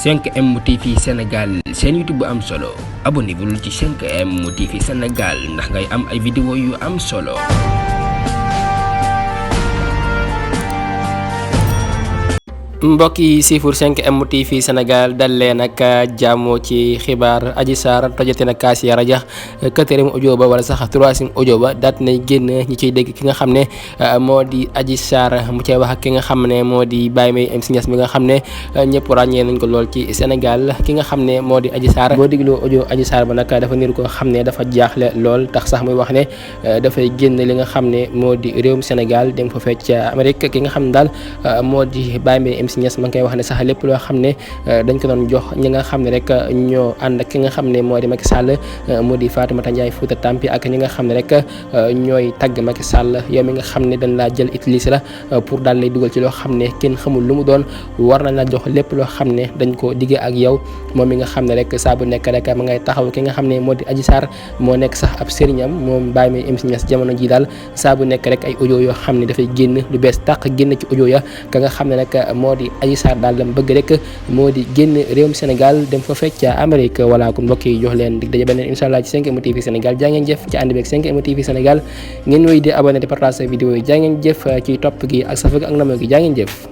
5M TV Sénégal seen YouTube bu am solo abonnez-vous ci 5M TV Sénégal ndax ngay am ay vidéo yu am solo. mbokk yi siifur 5M TV Sénégal dal leen ak jàmmoo ci xibaar Adji Sarr tojate na kaas ya rajax quatrième audio ba wala sax troisième audio ba daat nay génn ñi ciy dégg ki nga xam ne moo di Adji Sarr mu cay wax ak ki nga xam ne moo di Baye Mbaye MC Niass mi nga xam ne ñëpp ràññee nañ ko lool ci Sénégal ki nga xam ne moo di Adji Sarr boo dégloo audio Adji Sarr ba nag dafa niru ko xam ne dafa jaaxle lool tax sax muy wax ne dafay génn li nga xam ne moo di réewum Sénégal dem fa fecc ca Amérique ki nga xam ne daal moo di Baye Mbaye Niass ma ngi koy wax ne sax lépp loo xam ne dañ ko doon jox ñi nga xam ne rek ñoo ànd ak ki nga xam ne moo di Macky Sall moo di Fatoumata Ndiaye Fouta Tampi ak ñi nga xam ne rek ñooy tagg Macky Sall yow mi nga xam ne dañ laa jël utilise la pour daal lay dugal ci loo xam ne kenn xamul lu mu doon war nañ la jox lépp loo xam ne dañ ko diggee ak yow moom mi nga xam ne rek saa bu nekk rek ma ngay taxaw ki nga xam ne moo di Adji Sarr moo nekk sax ab sëriñam moom Baye Mbaye MC Niass jamono ji daal saa bu nekk rek ay audio yoo xam ne dafay génn lu bees tàq génn ci audio ya ka nga xam ne nag moo di Adji Sarr daal lam bëgg rek moo di génn réewum Sénégal dem fa fecc ca Amérique voilà kon mbokk yi jox leen dig daje beneen incha allah ci 5M TV Sénégal jaa ngeen jëf ci ànd beeg 5M TV Sénégal ngeen wéy di abonné di partage vidéo yi jaa ngeen jëf ci topp gi ak safag ak namoo gi jaa ngeen jëf